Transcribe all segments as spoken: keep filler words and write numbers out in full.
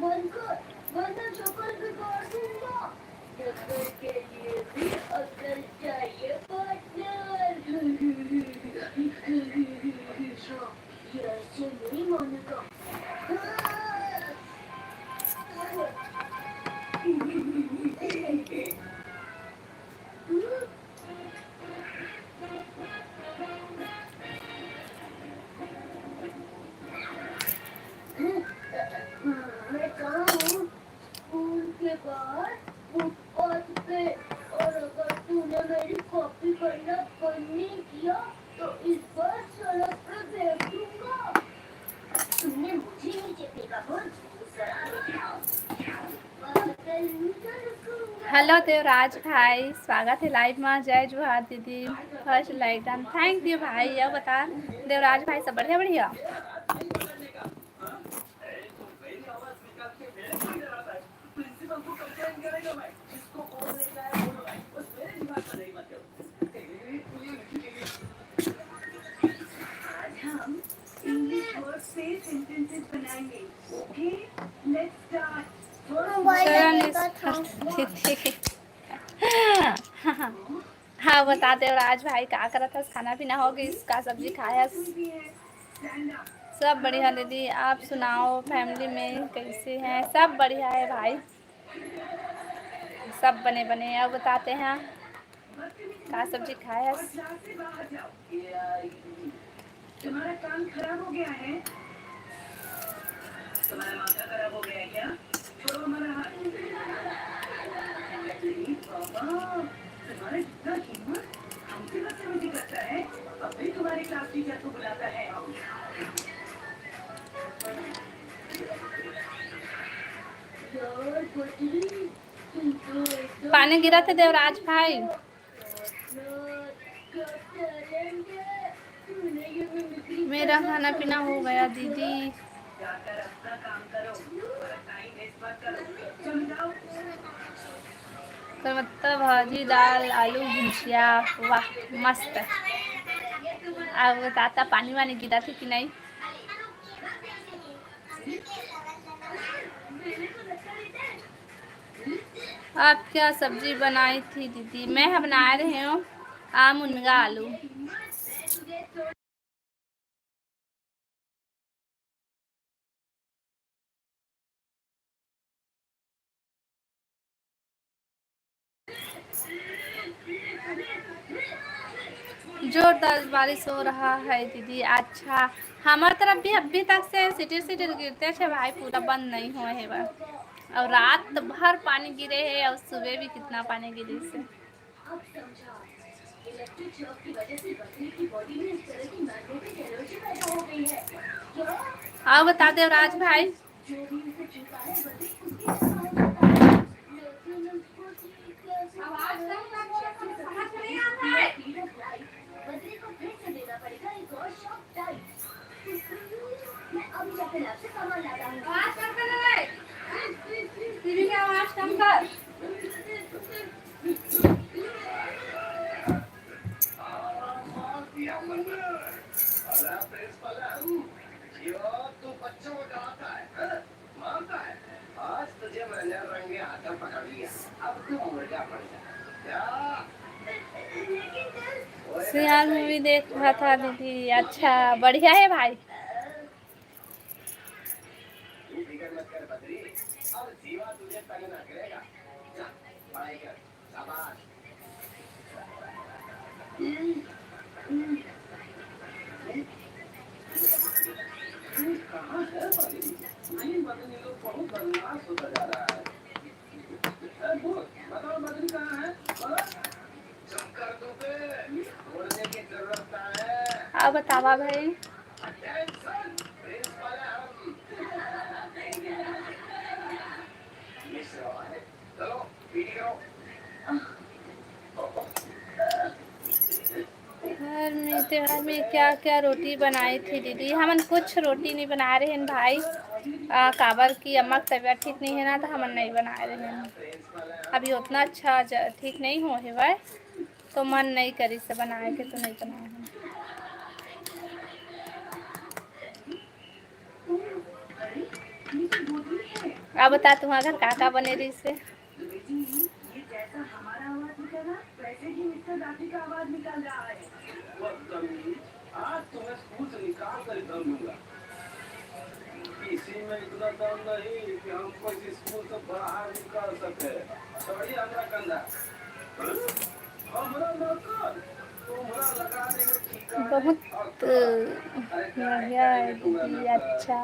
बनकर, वरना शक्ल बिगाड़ दूंगा। नकल के लिए भी अकल चाहिए, पार्टनर। ये ऐसे नहीं मानेगा। मैं कहा हूँ, स्कूल के बाहर फुटपाथ पे, और अगर तूने मेरी कॉपी करना बंद नहीं किया, तो इस बार सड़क पर फेंक दूंगा। तुमने मुझे नीचे फेंका बोल, जरा रुक जाओ। हेलो देवराज भाई, स्वागत है लाइव में। जय जोहार दीदी, first like done, thank you भाई। ये बता देवराज भाई, सब बढ़िया? बढ़िया। आज हम इंग्लिश वर्ड से सेंटेंसेस बनाएंगे। ओके, लेट्स स्टार्ट। मोबाइल चलो, देखा था। हाँ, बता देवराज भाई, का करत हस? खाना पीना हो गइस? का सब्जी खायस? सब बढ़िया दीदी, आप सुनाओ, फैमिली में कैसे हैं? सब बढ़िया है भाई, सब बने बने। अब बताते हैं, का सब्जी खायस? तुम्हारा कान खराब हो गया है? तुम्हारा माथा खराब हो गया है क्या? छोड़ो हमारा हाथ। अरे बाबा, तुम्हारा इतना हिम्मत, हमसे बदतमीजी करता है? अब भी तुम्हारे क्लास टीचर को बुलाता है। यार बजरी, तुम तो एकदम पानी गिरा थे देवराज भाई। मेरा खाना पीना हो गया दीदी। करवत्ता भाजी, दाल, आलू भुजिया, वाह मस्त। अब ताता पानी वानी गिरा थे कि नहीं? आप क्या सब्जी बनाई थी दीदी? मैं ह बनाए रहे हूँ आम, मुनगा, आलू। जोरदार बारिश हो रहा है दीदी। अच्छा, हमार तरफ भी अभी तक से सिटिर सिटिर गिरते छे भाई, पूरा बंद नहीं हुआ है बा। और रात भर पानी गिरे है और सुबह भी कितना पानी गिरे से। आओ बता दे राज भाई। सियार मूवी देख रहा था दीदी। अच्छा, बढ़िया है भाई। अब बतावा भाई। घर में त्योहार में क्या क्या रोटी बनाई थी दीदी? हमन कुछ रोटी नहीं बना रहे हैं भाई, आ, काबर की अम्मा की तबीयत ठीक नहीं है ना, तो हमन नहीं बना रहे हैं। अभी उतना अच्छा ज-, ठीक नहीं हो है भाई, तो मन नहीं करी से बनाए के, तो नहीं बनाए हैं। अब बता, तुम्हारे घर का का बने रहिस हे? बेटी, ये जैसा हमारा आवाज निकला, वैसे ही मिस्टर राठी का आवाज निकल रहा है। बदतमीज, आज तुम्हें स्कूल से निकाल कर दम लूंगा। किसी में इतना दम नहीं कि हमको इस स्कूल से बाहर निकाल सके। छोड़िए हमारा कंधा। हमारा नौकर तुम्हारा लगा देंगे ठिकाने। बहुत बढ़िया है दीदी, अच्छा।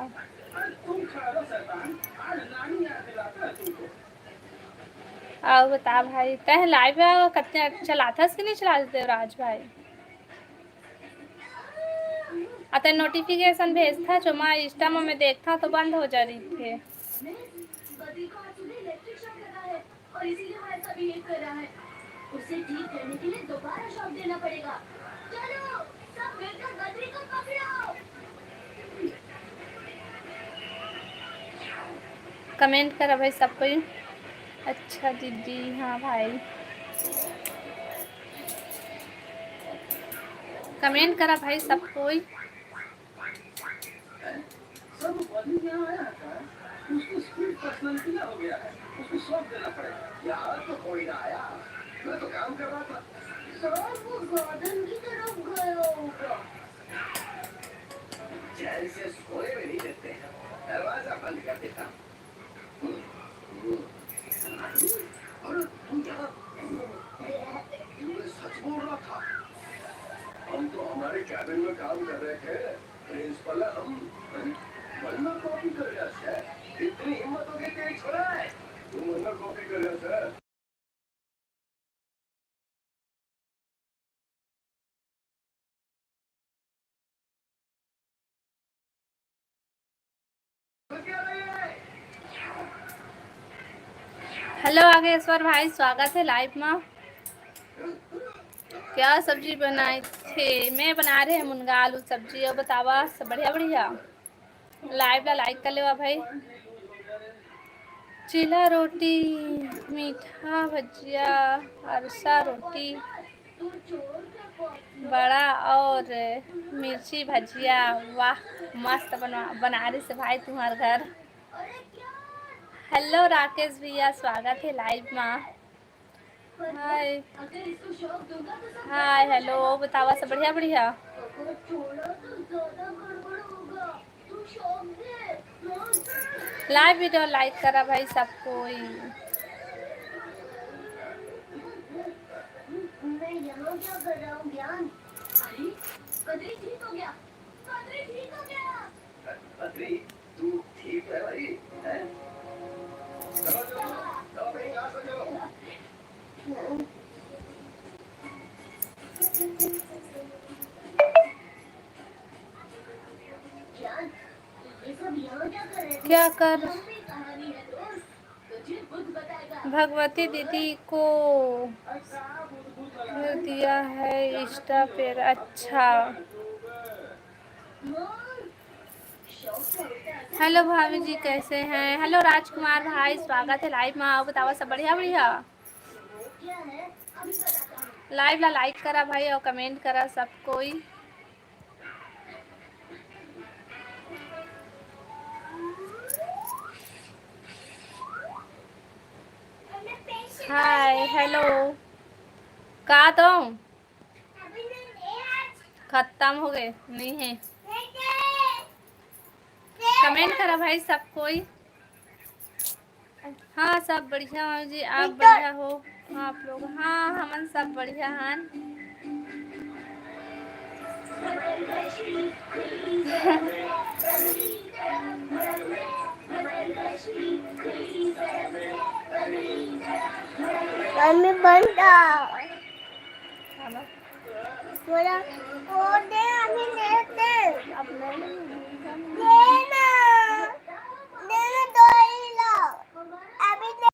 अउ बता भाई, तैं live चलाथस कि नहीं चलाथस देवराज भाई? अउ तैं notification भेजथा जो मैं Insta में मैं देखथा तो बंद हो जा रहिथे। और इसीलिए वो ऐसा behave कर रहा है। उसे ठीक करने के लिए दोबारा shock देना पड़ेगा। चलो, सब मिलकर बद्री को पकड़ो। Comment करा भाई सब कोई। अच्छा दीदी, हाँ भाई, comment करा भाई सब कोई। सब बदली यहाँ आया था, उसको split personality ना हो गया है, उसको सौंप देना पड़ेगा। यहाँ तो कोई ना आया, मैं तो काम कर रहा था। शायद वो garden की तरफ गया होगा। चैन से सोने भी नहीं देते हैं, दरवाजा बंद कर देता हूँ। अरे, तू यहाँ, मैं सच बोल रहा था। हम तो हमारे cabin में काम कर रहे थे। प्रिंसिपल, हम मन्ना कॉपी कर रहा है। इतनी हिम्मत हो गई तेरी, छोरा है। तू मन्ना कॉपी कर रहा है। Hello आगेश्वर भाई, स्वागत है live में। क्या सब्जी बनाए थे? मैं बना रहे हैं मुनगा आलू सब्जी। और बतावा सब बढ़िया बढ़िया? Live ला like कर लेवा भाई। चीला रोटी, मीठा भजिया, अरसा रोटी, बड़ा और मिर्ची भजिया। वाह, मस्त बनवा, बना रही से भाई तुम्हार घर। Hello राकेश भैया, स्वागत है live में। Hi hi, hello, बतावा सब बढ़िया बढ़िया? Live video like करा भाई सब कोई। मैं यहाँ क्या कर रहा हूँ ज्ञान? अरे, कदरी ठीक हो गया, कदरी ठीक हो गया। अरे, तू ठीक है भाई? हैं? चलो, चलो, चलो, कहीं यहाँ से चलो। क्या कर भगवती दीदी को दिया है Insta पर। अच्छा, hello भाभी जी, कैसे हैं? Hello राजकुमार भाई, स्वागत है live में। आओ, बतावा सब बढ़िया बढ़िया? Live ला like करा भाई और comment करा सब कोई। Hi, hello। का तो खत्म हो गए, नहीं है। Comment करा भाई सब कोई। हाँ, सब बढ़िया हो जी, आप बढ़िया हो? हाँ, आप लोग? हाँ, हमन सब बढ़िया हन। मम्मी बन जा। थोड़ा वो दे, अभी लेते। अब नहीं, दे ना, दे ना, दो ही लो। अभी दे।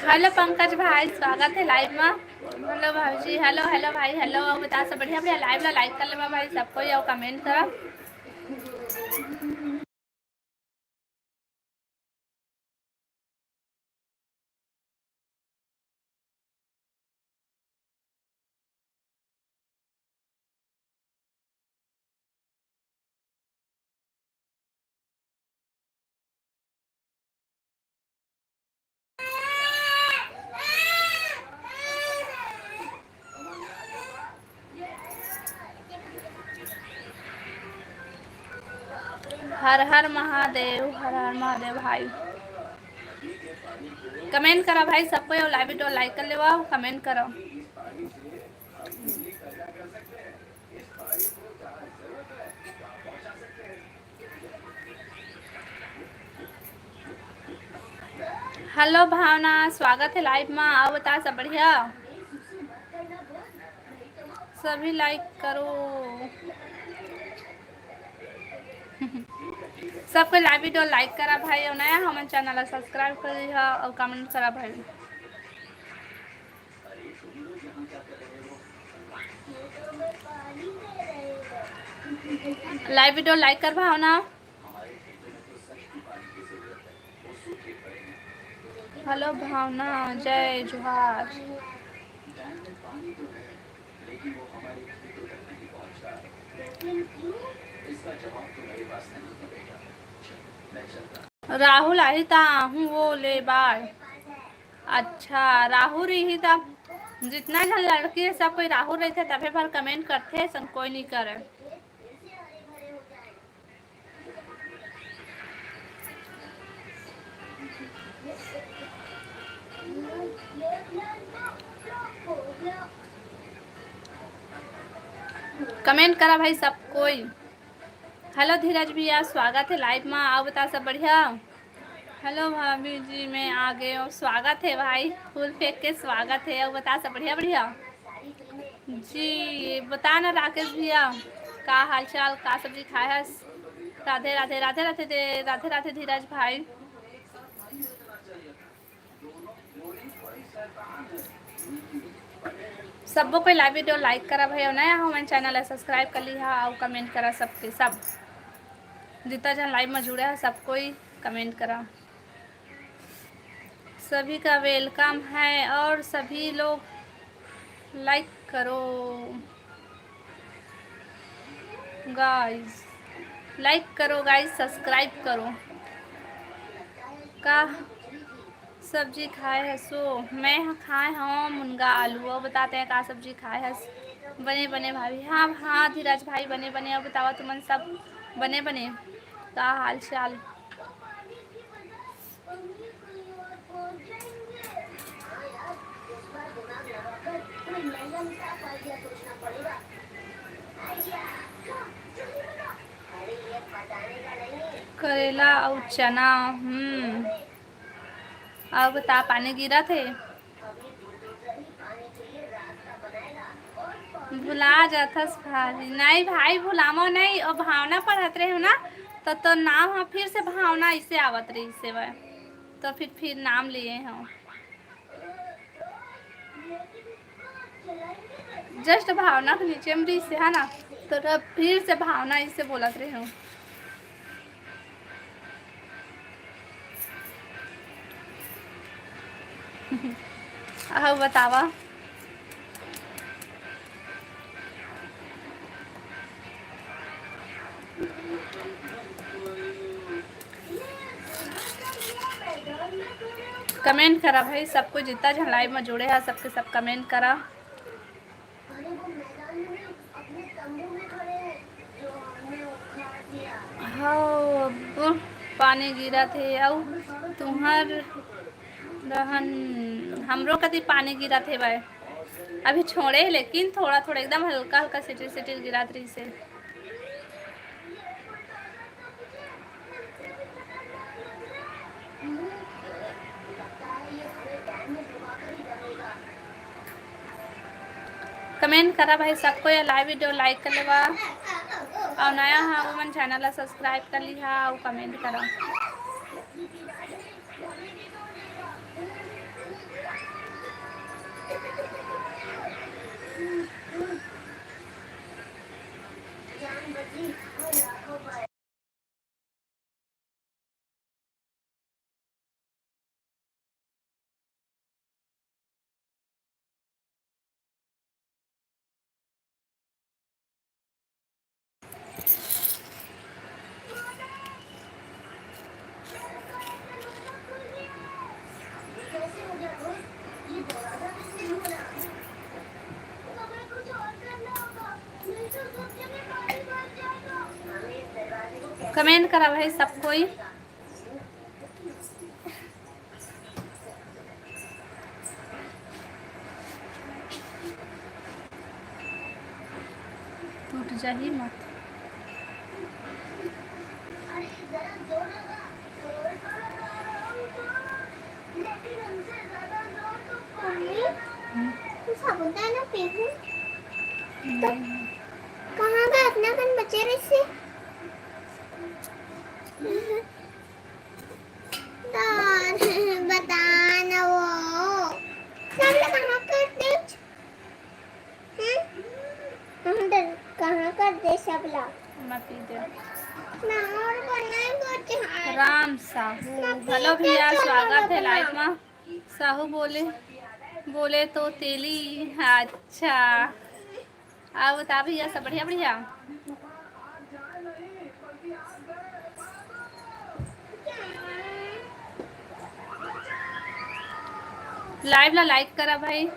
हेलो पंकज भाई, स्वागत हे लाइव मा। हेलो भाभी जी, हेलो, हेलो भाई, हेलो। अउ बता, सब बढ़िया? बढ़िया। लाइव ला लाइक कर लेवा भाई सब कोई, अउ कमेंट करा। हर हर महादेव, हर हर महादेव भाई। कमेंट करा भाई सब कोई, अउ लाइव वीडियो लाइक कर लेवा, कमेंट करा। हेलो भावना, स्वागत हे लाइव मा। अउ बता, सब बढ़िया? सभी लाइक करो। सब कोई लाइव वीडियो लाइक करा भाई, अउ नया हमन चैनल ला सब्सक्राइब कर लिहा अउ कमेंट करा भाई। लाइव वीडियो लाइक कर भावना। हेलो भावना, जय जोहार। राहुल आही त आहूं वो ले बाय। अच्छा, राहुल रही त जितना झन लड़की हे, सब कोई राहुल रहिथे, तभे भर कमेंट करथे, अइसन कोई नहीं करे। कमेंट करा भाई सब कोई। हेलो धीरज भैया, स्वागत हे लाइव मा। अउ बता, सब बढ़िया? हेलो भाभी जी, मैं आ गए हूँ। स्वागत हे भाई, फूल फेंक के स्वागत हे। अउ बता, सब बढ़िया? बढ़िया जी। बता ना राकेश भैया, का हाल चाल, का सब्जी खाए हस? राधे राधे, राधे राधे दे, राधे राधे धीरज भाई। सबो कोई लाइव वीडियो लाइक करा भाई, अउ नया हो मन चैनल ला सब्सक्राइब कर लिहा, अउ कमेंट करा सबके सब। जितना जन लाइव में जुड़े हैं, सब कोई कमेंट करा। सभी का वेलकम है और सभी लोग लाइक करो गाइस, लाइक करो गाइस, सब्सक्राइब करो। का सब्जी खाए हसो? मैं ह खाए हव मुनगा आलू। अउ बता तैं का सब्जी खाए हस? बने बने भाभी। हाँ हाँ धीरज भाई, बने बने। अउ बतावा तुमन सब बने बने? का हाल चाल? करेला अउ चना। हम्म। अउ बता, पानी गिरत हे? भुला जाथस भाभी। नहीं भाई, भुलामो नहीं। ओ भावना पढ़त रहे हो ना, तो, तो नाम ह फिर से भावना इसे आवत रही से वह। तो फिर, फिर नाम लिए हो। Just भावना के नीचे में रहिस हे ना, तो तब फिर से भावना इसे बोलत रहे हो। अउ बतावा। कमेंट करा भाई, सब कोई जितना झन लाइव में जुड़े हैं, सबके सब कमेंट करा। हाँ, अब पानी गिरत हे अउ तुहर रहन, हमरो कति पानी गिरत हे भाई। अभी छोड़े हे, लेकिन थोड़ा-थोड़ा एकदम हल्का-हल्का सिटिल-सिटिल गिरत रहिस हे। कमेंट करा भाई, सबको ये लाइव वीडियो लाइक कर लेवा, अउ नया हा वो मन चैनल ला सब्सक्राइब कर लिहा अउ कमेंट करा। कमेंट करा भाई सब कोई। टूट जाही मत। मम्मी, तू साबुन दाना पीहू? तो कहाँ गए अपना कन बचे रहिसे? दान, बता ना वो। सब लोग कहाँ कर दे? हैं? कहाँ कर दे सब लोग? मत पी दे। ना और बनाए गोटे हाथ। राम साहू, मत पी हेलो दे, भैया, चलो स्वागत है बना। लाइव में। साहू बोले, बोले तो तेली। अच्छा, अउ बता भैया, सब बढ़िया बढ़िया? लाइव ला लाइक करा भाई।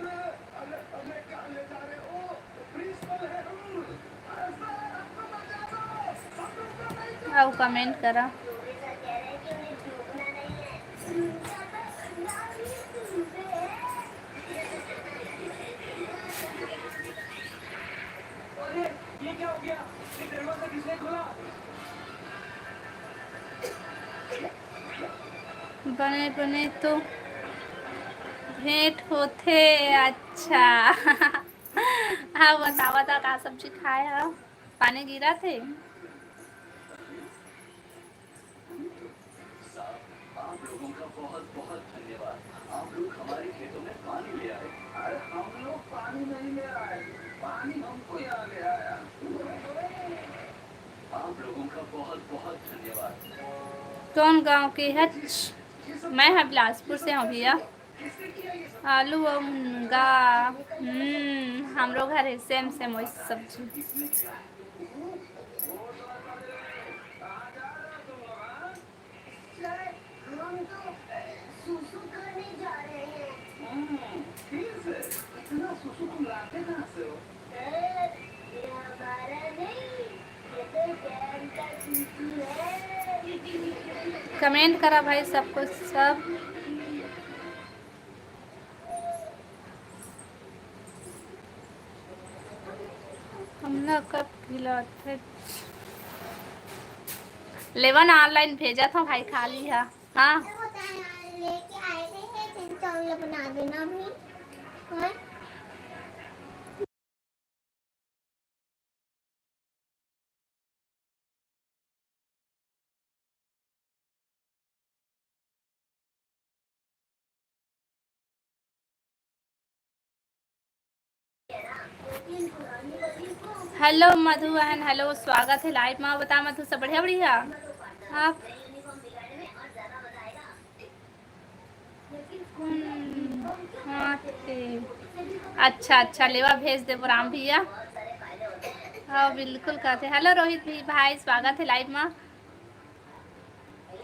अउ कमेंट करा। बने बने तो भेंट होथे। अच्छा। हाँ, बतावा था का सब्जी खाए हा? पानी गिरा थे। आप लोगों का बहुत बहुत धन्यवाद। आप लोग हमारे खेतों में पानी ले आए। अरे, हम लोग पानी नहीं ले आए, पानी हमको यहाँ ले आया। आप लोगों का बहुत बहुत धन्यवाद। कौन गांव के हच? मैं हा बिलासपुर से हूँ भैया। आलू अउ मुनगा। हम्म, हमरो घर है, सेम सेम वही सब्जी। कमेंट करा भाई, सबको सब। हमला कब खिलाथे? लेवन ऑनलाइन भेजत हूँ भाई, खाली है। हाँ। लेके आए थे, फिर चावल बना देना भी। और हेलो मधु बहन, हेलो, स्वागत है लाइव में। बता मधु, सब बढ़िया बढ़िया? आप हम्म, हाँ, ते। अच्छा, अच्छा, लेवा भेज देबो राम भैया। हाँ, बिल्कुल कहते। हेलो रोहित भी भाई, स्वागत है लाइव में।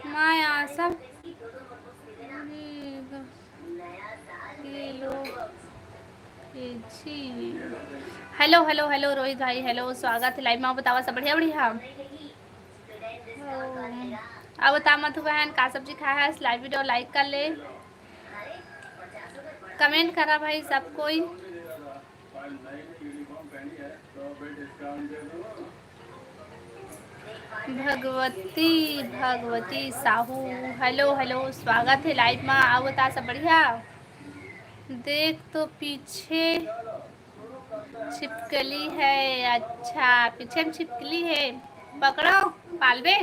मैं आशा ये लो, ये जी। हेलो, हेलो, हेलो रोहित भाई, हेलो, स्वागत है लाइव में। बतावा सब बढ़िया, बढ़िया? अब बता मधु बहन, का सब्जी खाए हस? लाइव वीडियो लाइक कर ले, कमेंट करा भाई सब कोई। भगवती, भगवती साहू, हेलो, हेलो, स्वागत है लाइव में। आओ बता सब बढ़िया। देख तो पीछे छिपकली है। अच्छा, पीछे में छिपकली है, पकड़ो, पालबे।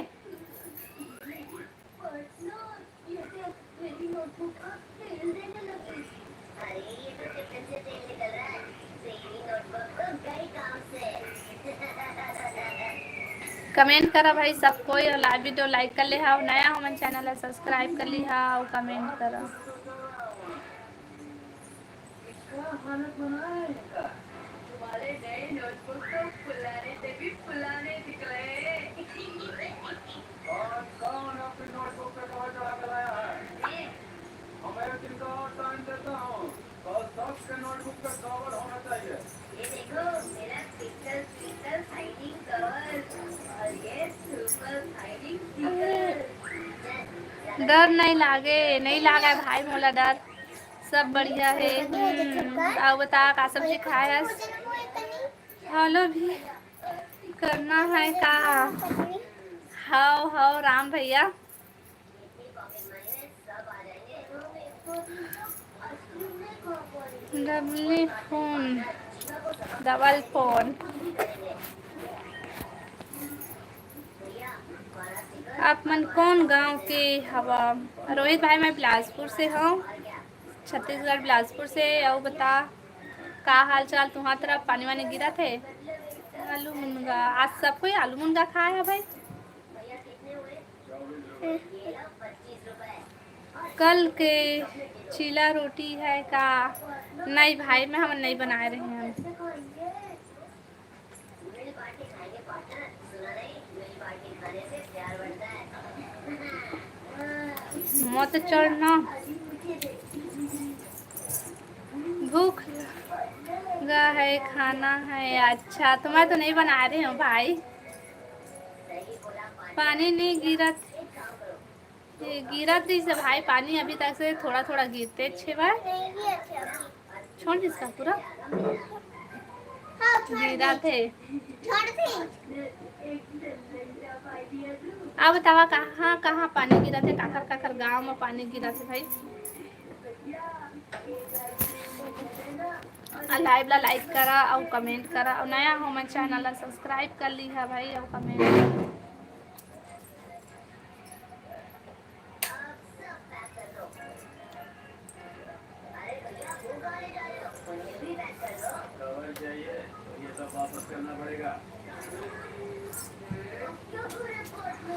Comment करा भाई सब कोई, और लाइव वीडियो like कर ले हा, नया हो मन चैनल ला subscribe कर ली हा, और comment करा। डर नहीं लागे, नहीं लागे भाई मोला डर, सब बढ़िया है। हम्म, अउ बता का सब्जी खाए हस? हेलो भी करना है का? हाव हाव राम भैया। Double phone, double phone. आप मन कौन गांव के हवा? रोहित भाई, मैं बिलासपुर से हूँ, छत्तीसगढ़ बिलासपुर से। अउ बता, का हाल चाल तुहार तरफ? पानी वानी गिरा थे? आलू मुनगा, आज सब कोई आलू मुनगा खाए है भाई। कल के चीला रोटी है का? नहीं भाई, मैं हमन नहीं बनाए रहे हैं। मत चढ़ना, भूख लगा है, खाना है। अच्छा, तो मैं तो नहीं बना रही हूँ भाई, पानी नहीं गिरत। ये गिरत रहिस हे भाई पानी, अभी तक से थोड़ा थोड़ा गिरते छे बार। छोड़ दिस का पूरा? गिरत हे। अब बतावा कहाँ कहाँ पानी गिरत हे, काखर काखर गांव में पानी गिरत हे भाई। लाइव ला like करा अउ comment करा, अउ नया हो मन चैनल ला subscribe कर ली है भाई, अउ comment।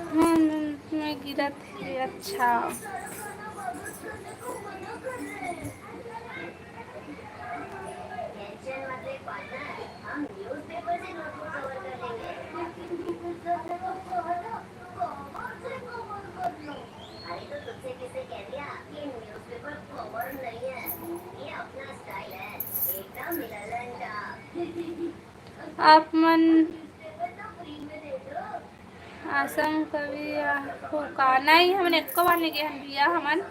हम्म, मैं गिरत हे, अच्छा। आप मन आसम कवि हो का? नहीं, हमन एको बार नहीं गए हन भैया, हमन।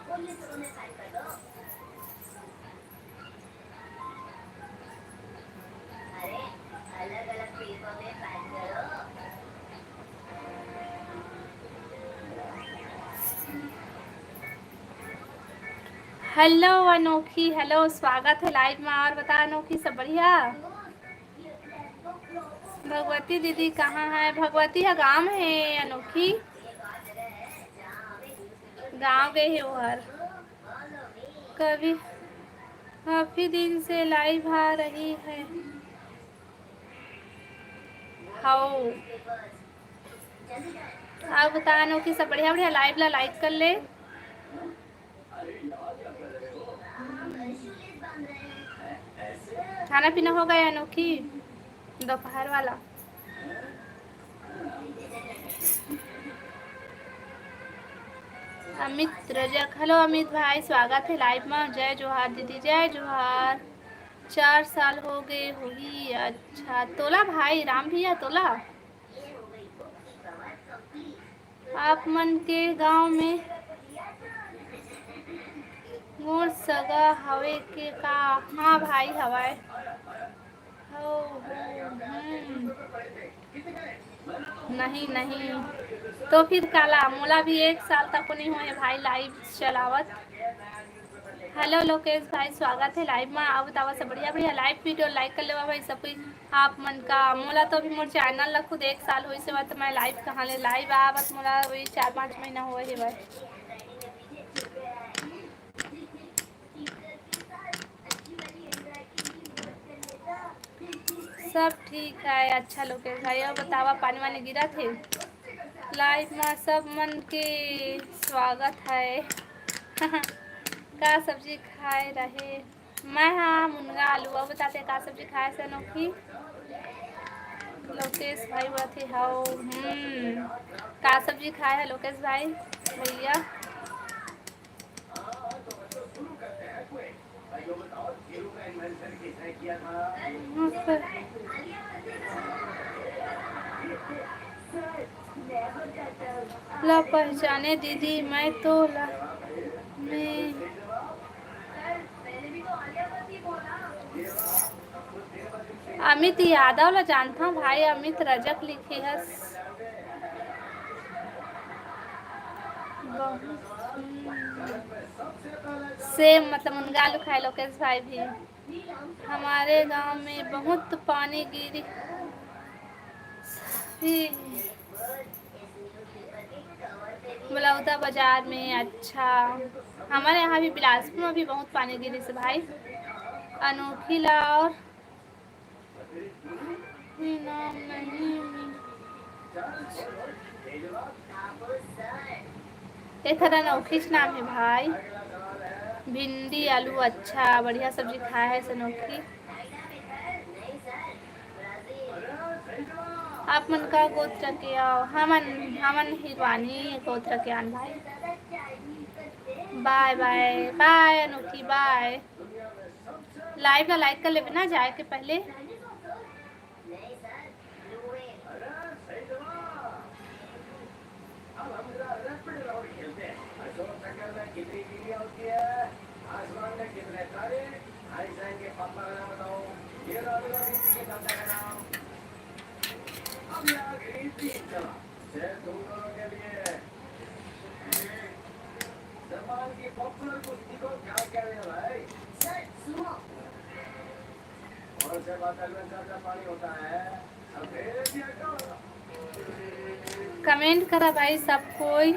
हेलो अनोखी, हेलो, स्वागत है लाइव में। और बता अनोखी, सब बढ़िया? भगवती दीदी कहाँ है? भगवती ह गांव में है अनोखी, गांव गए है ओहर। कभी काफी दिन से लाइव आ रही है। हाउ। आप बता अनोखी, सब बढ़िया? बढ़िया, लाइव ला like कर ले। खाना पीना हो गया अनोखी दोपहर वाला? अमित रजक, हेलो अमित भाई, स्वागत है लाइव में। जय जोहार दीदी, जय जोहार। चार साल हो गए होही। अच्छा, तोला भाई राम भैया तोला। आप मन के गांव में मोर सगा हवे के का? हाँ भाई, हवय। हो, हो, हम्म। नहीं, नहीं। तो फिर काला, मोला भी एक साल तक नहीं होए भाई लाइव चलावत। हेलो लोकेश भाई, स्वागत है लाइव में। आओ बतावा सब बढ़िया बढ़िया लाइव वीडियो like कर लेवा भाई सब कोई। आप मन का मोला तो अभी मोर चैनल ला खुद एक साल होइस हे, तो मैं लाइव कहाँ ले लाइव आवत, मोला वही चार पाँच महीना होए हे भाई। सब ठीक है। अच्छा लोकेश भाई, अउ बतावा, पानी वानी गिरत हे? Live में सब मन के स्वागत है। का सब्जी खाए रहे? मैं, हाँ, मुनगा आलू। अउ बताते का सब्जी खाए से अनोखी? लोकेश भाई बोलत हे, हव, हम्म, का सब्जी खाए है लोकेश भाई, भैया? ला पहचाने दीदी, मैं तो ला, मैं अमित यादव ला जानथव भाई, अमित रजक लिखे हस। बहुत, हम्म, same, मतलब, मुनगा आलू खाए लोकेश भाई भी। हमारे गांव में बहुत पानी गिरी। बलौदा बाजार में, अच्छा। हमारे यहाँ भी, बिलासपुर में भी बहुत पानी गिरी से भाई। अनोखी ला और भी नाम नहीं। एक हर अनोखीच नाम है भाई। भिंडी, आलू, अच्छा, बढ़िया सब्जी खाए है से अनोखी। आप मन का गोत्र के आओ? हमन, हमन हिरवानी गोत्र के आन भाई। Bye bye, bye अनोखी, bye। Live ला like कर लेबे ना जाए के पहले। Comment करा भाई सब कोई।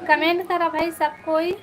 Comment करा भाई सब कोई।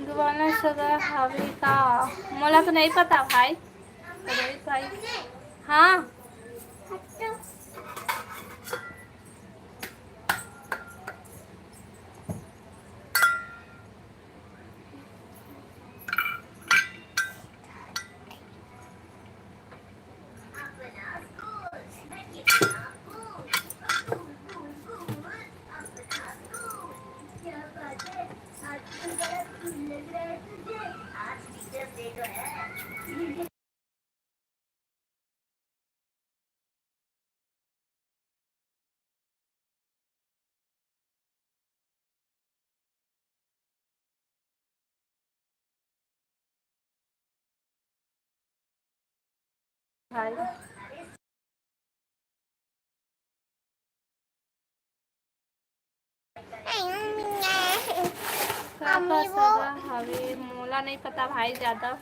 दुवाना सगा हवे का? मोला तो नहीं पता भाई। रोहित भाई। हाँ। भाई। काका सगा हवे, मोला नहीं पता भाई ज्यादा।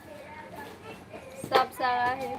सब सगा है।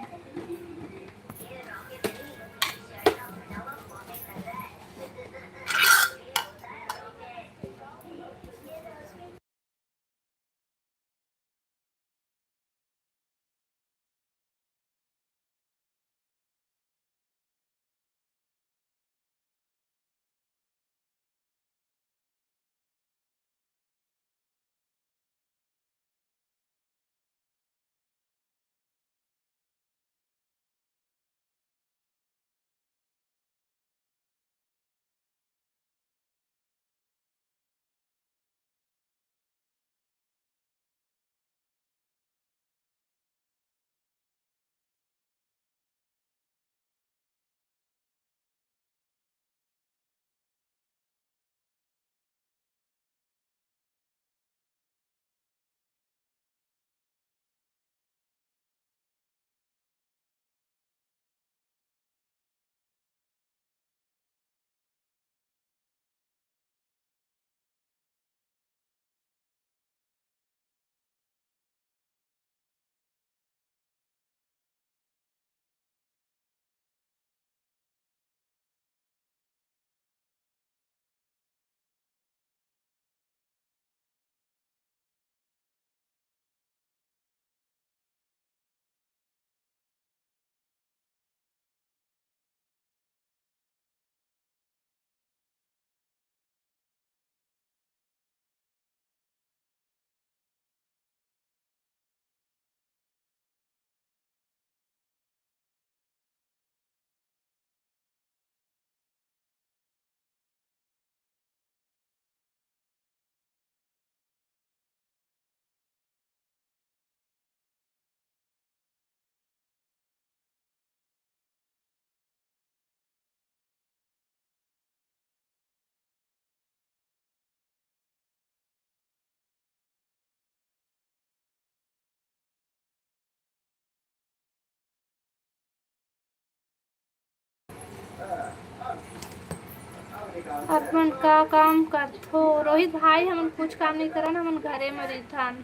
आप मन का काम करथो? रोहित भाई, हमन कुछ काम नहीं करन, हमन घरे म रहिथन।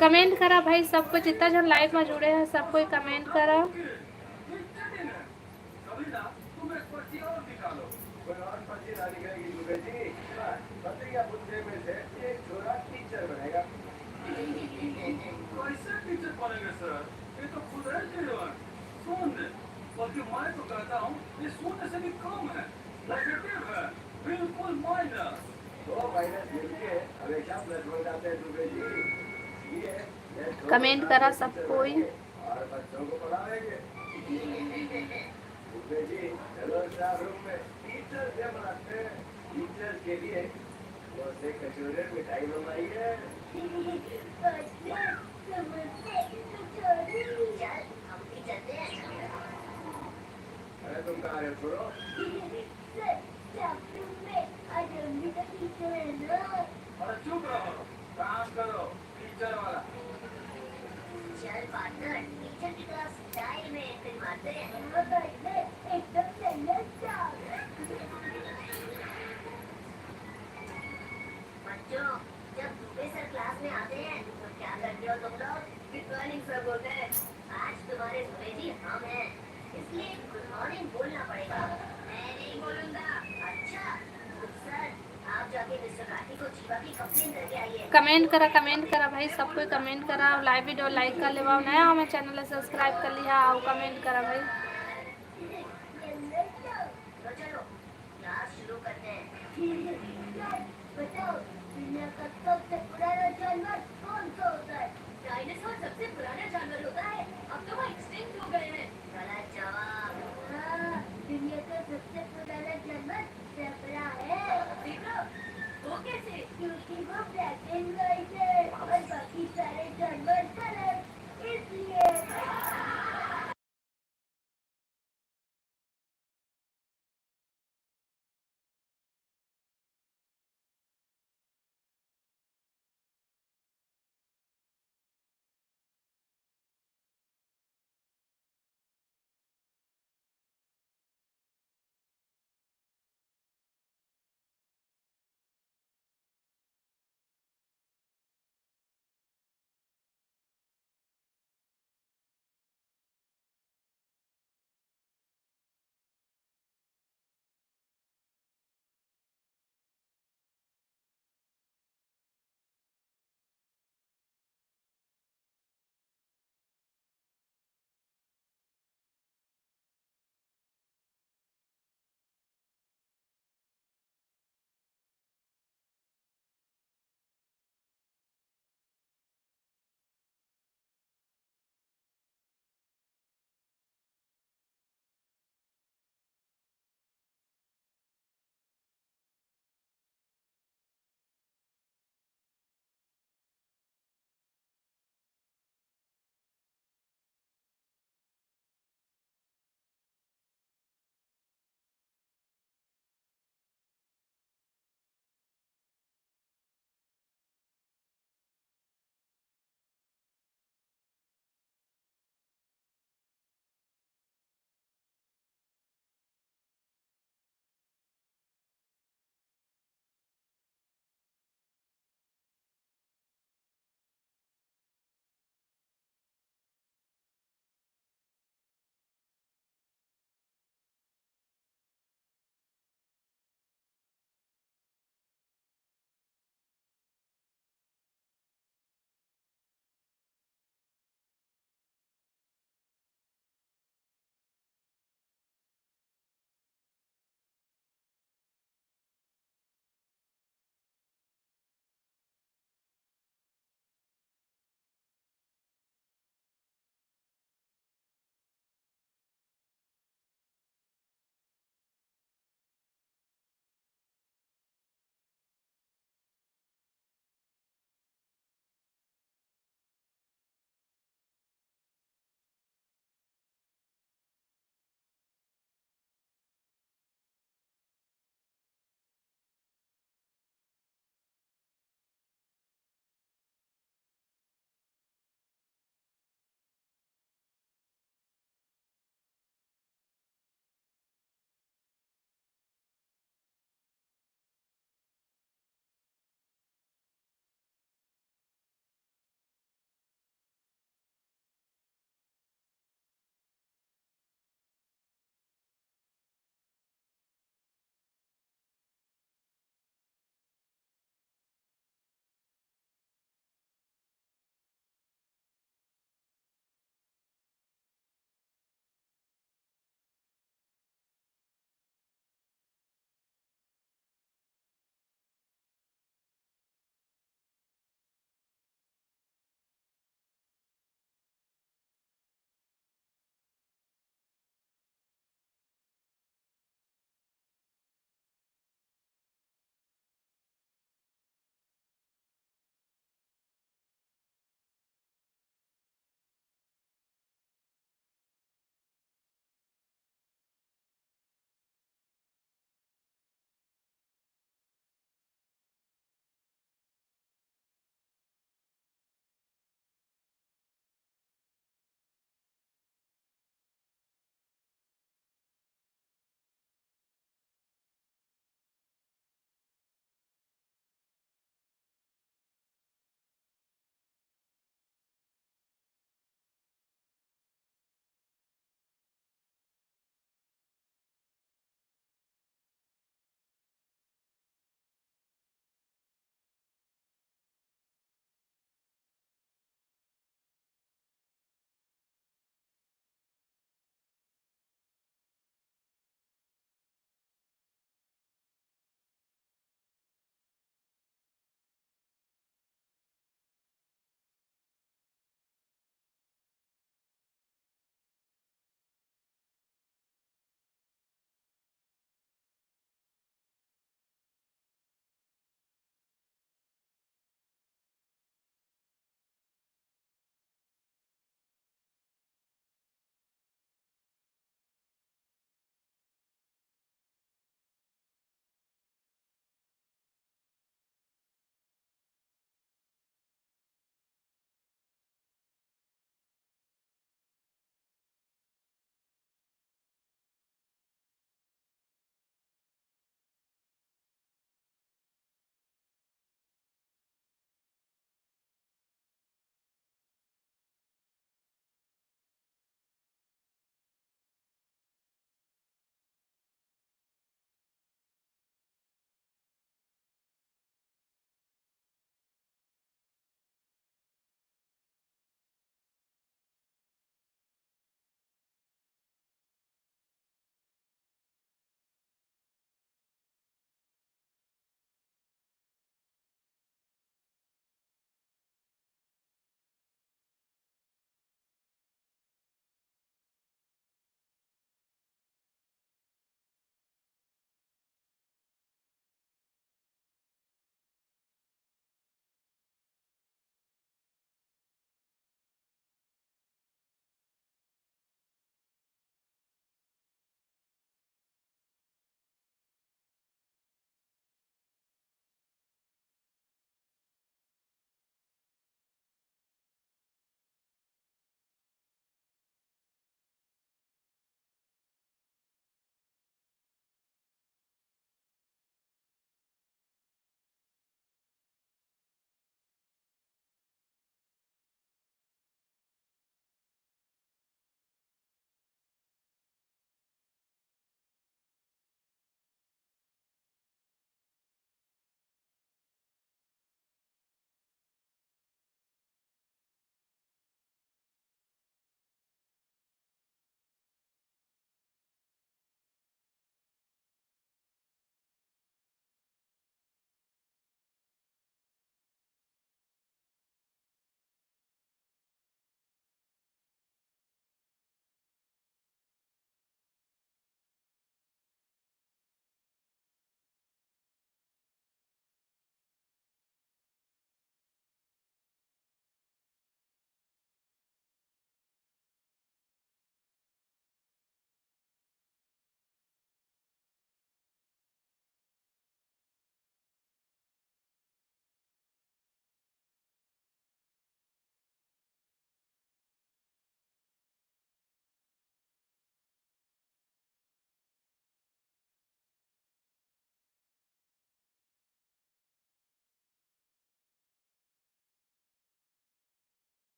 कमेंट करा भाई, सब कोई जितना जन लाइव में जुड़े हैं, सब कोई कमेंट करा। कभी ना, तुम एक पर्ची और निकालो। कोई और पर्ची ना निकलेगी दुबे जी। बस, बस, या मुद्दे में से एक छोरा टीचर बनेगा। कैसे टीचर बनेंगे सर? ये तो खुद है जीवन। शून्य। बल्कि मैं तो कहता हूँ, ये शून्य से भी कम है, नेगेटिव है, बिल्कुल माइनस। दो माइनस मिलके हमेशा प्लस बन जाते हैं दुबे जी। इसलिए कमेंट करा सब कोई। और बच्चों को पढ़ाएंगे। दुबे जी, चलो स्टाफ रूम में। टीचर से बुलाते हैं। टीचर के लिए वो से कचौड़े मिठाई मंगाई है। चल, हम भी चलते हैं। अरे तुम कहाँ रहे हो? छोड़ो। सर, स्टाफ रूम में आज हम भी तो टीचर है ना। अरे चुप रहो, काम करो, टीचर वाला। चल पार्टनर, टीचर की तरह स्टाइल में एंट्री मारते हैं। हाँ भाई, मैं एकदम सही है स्टाफ। बच्चों, जब दुबे सर क्लास में आते हैं तो क्या करते हो तुम लोग? गुड मॉर्निंग सर बोलते हैं। आज तुम्हारे दुबे जी हम हैं, इसलिए गुड मॉर्निंग बोलना पड़ेगा। मैं नहीं बोलूंगा। अच्छा, सर, आप जाके मिस्टर राठी को जीवा की कंप्लेन करके आइए। कमेंट करा, कमेंट करा भाई, सब कोई कमेंट करा, लाइव वीडियो लाइक कर लेवा, नया हो मैं चैनल ला सब्सक्राइब कर लिहा, आओ कमेंट करा भाई। तो चलो, क्लास शुरू करते हैं। बताओ, दुनिया का सबसे पुराना जानवर कौन सा होता है? डायनासोर सबसे पुराना जानवर होता है, अब तो वो एक्सटिंक्ट हो गए हैं। गलत जवाब। हाँ, दुनिया का सबसे पुराना जानवर ज़ेब्रा है। ज़ेब्रा? वो कैसे? क्योंकि वो ब्लैक एंड व्हाइट है और बाकी सारे जानवर कलर, इसलिए।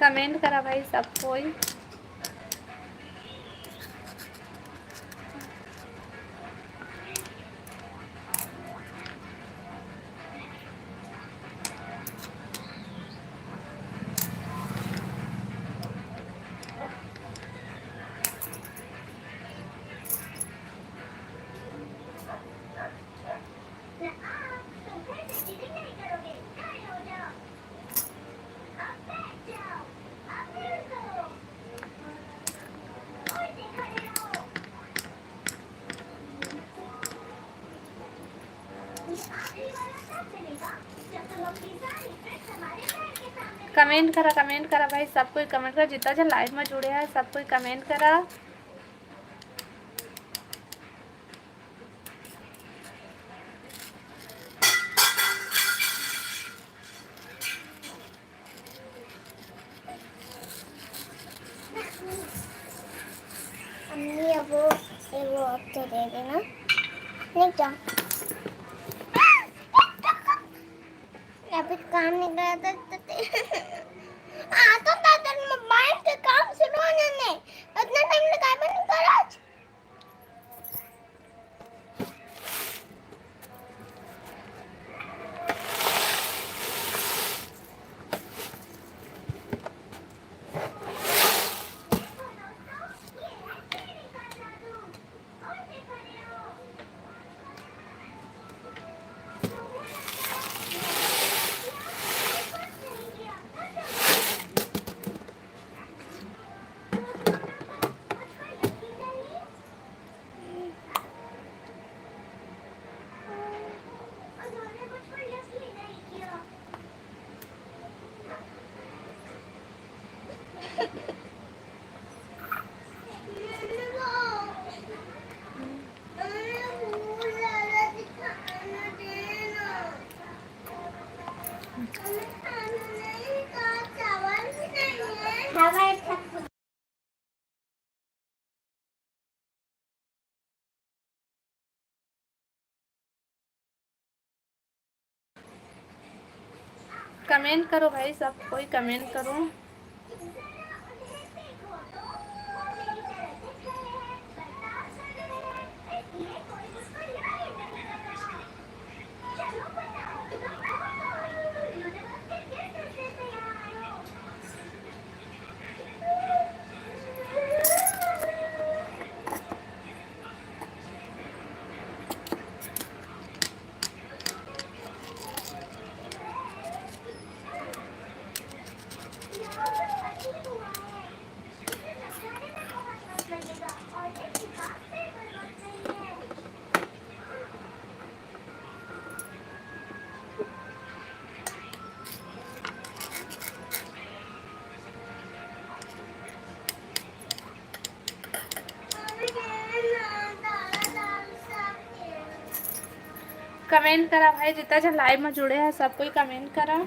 कमेंट करा भाई सब कोई। कमेंट करा, कमेंट करा भाई, सब कोई कमेंट करा, जितना जन लाइव में जुड़े हैं सब कोई कमेंट करा। अम्मी, अब वो, ये वो अब तो दे देना, नहीं क्या? अभी काम नहीं करा था, तो ते-, आ तो दादा, मोबाइल के काम सुरू होने ने, इतना टाइम लगाए बंद करो। कमेंट करो भाई, सब कोई कमेंट करो। कमेंट करा भाई, जितना जन लाइव में जुड़े हैं, सब कोई कमेंट करा।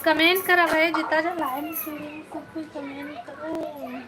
कमेंट करा भाई, जितना जो लाइन सुन, सब कोई कमेंट करो।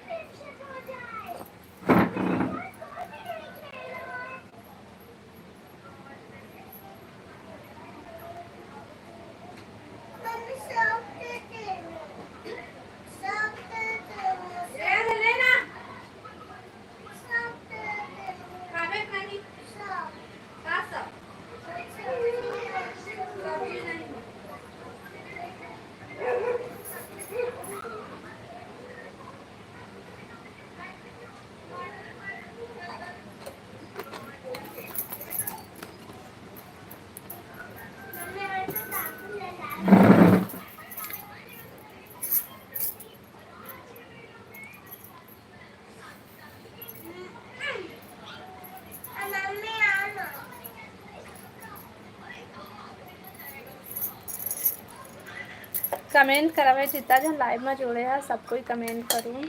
कमेंट करवे, जितना जन लाइव में जुड़े हैं, सब कोई कमेंट करूँ।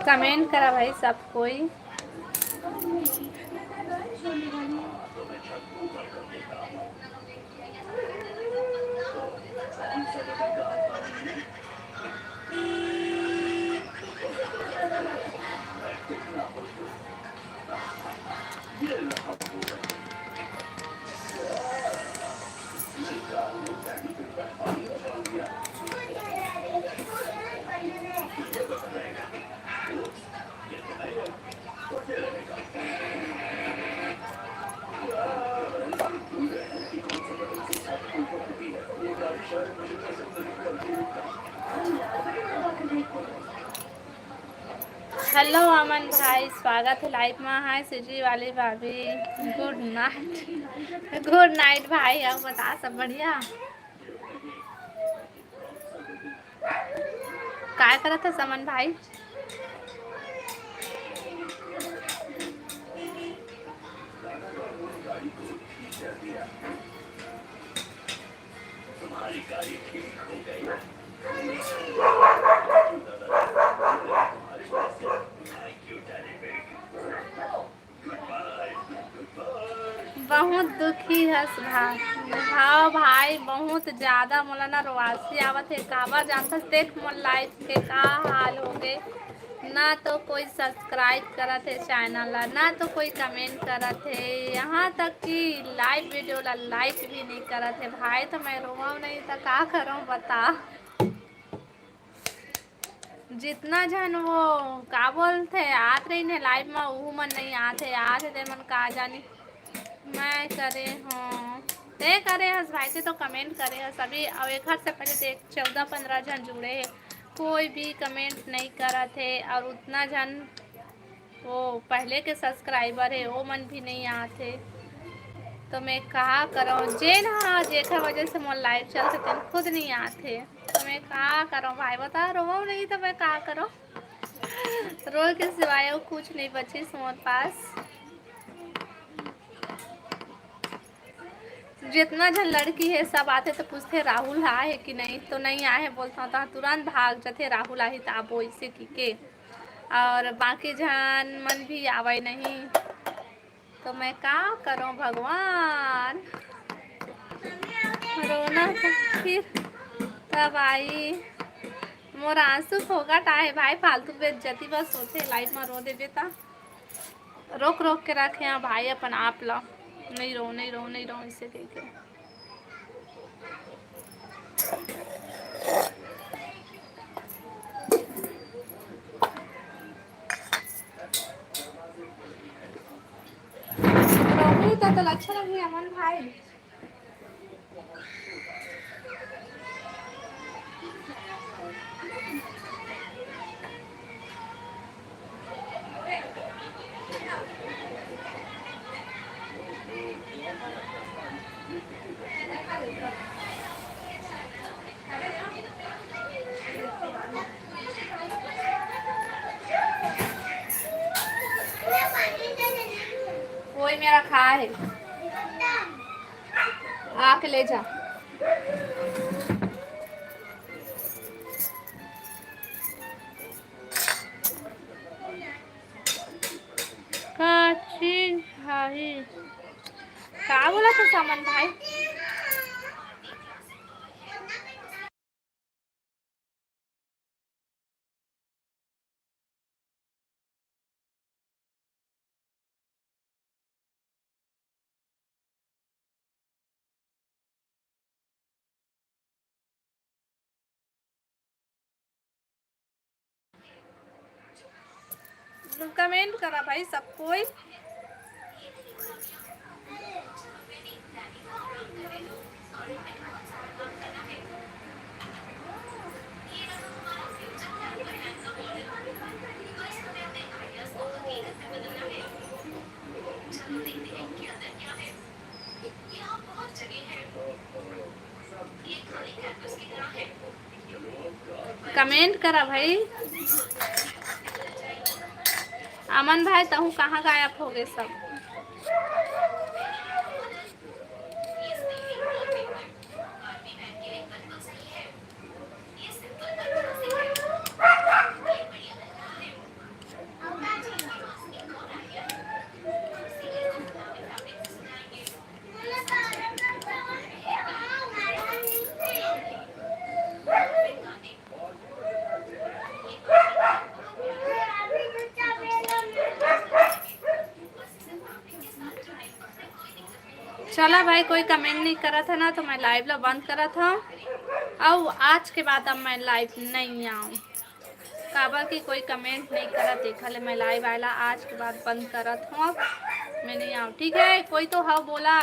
कमेंट करा भाई सब कोई। हेलो अमन भाई, स्वागत है लाइव में। हाय सिजी वाली भाभी, गुड नाइट। गुड नाइट भाई, आप बता, सब बढ़िया? काय करत हस अमन भाई? बहुत दुखी हस भा-, भाव भाई, बहुत ज्यादा मोला ना रोवासी आवत हे। काबर जानथस, देख मोर लाइफ के का हाल हो गे। ना तो कोई सब्सक्राइब करत हे चैनल ला, ना तो कोई कमेंट करत हे, यहाँ तक कि लाइव वीडियो ला लाइक भी नहीं करत हे भाई। तो मैं रोवव नहीं तो का करव बता। जितना झन वो का बोलथे आत रहिन हे लाइव में, उहू मन नहीं आत हे, आत हे ते मन का जानी। मैं करे हूँ, ते करे हस भाई, ते तो कमेंट करे हस अभी। अब एक से पहले देख, चौदह पंद्रह झन जुड़े हे, कोई भी कमेंट नहीं करत हे। और उतना झन वो पहले के सब्सक्राइबर हे, वो मन भी नहीं आत हे। तो मैं का करव, जेन हा जेकर वजह से मोर लाइव चलथे तेन खुद नहीं आत हे। तो मैं का करव भाई, बता, रोवव नहीं तो मैं का करव? रोए के सिवाय अउ कुछ नहीं बचिस मोर पास। जितना झन लड़की हे सब आथे तो पूछथे राहुल आए हे कि नहीं, तो नहीं आए हे बोलथव तो तुरंत भाग जथे, राहुल आही त आबो, इसे की के। और बाकी झन मन भी आवय नहीं, तो मैं का करव भगवान। रोना तो फिर तब आई। मोर आंसू फोकट आए भाई, फालतू बेइज्जती बस होथे, लाइव में रो देबे ता। रोक रोक के रखे हैं भाई अपन आप ला, नहीं रो, नहीं रो, नहीं रो, इसे कह के। रोही तो, तो अच्छा लगे अमन भाई। कोई मेरा खा है, आके ले जा। का चीज भाई? का बोला था सामान भाई? कमेंट करा भाई सब कोई। कमेंट करा भाई। अमन भाई, तहूँ कहाँ गायब हो गए सब? चला भाई, कोई कमेंट नहीं करत है ना, तो मैं लाइव ला बंद करत हूँ। अउ आज के बाद अब मैं लाइव नहीं आऊँ, काबर कि कोई कमेंट नहीं करत, एखर ले मैं लाइव आए ला आज के बाद बंद करत हूँ। अब मैं नहीं आऊँ, ठीक है? कोई तो हव बोला।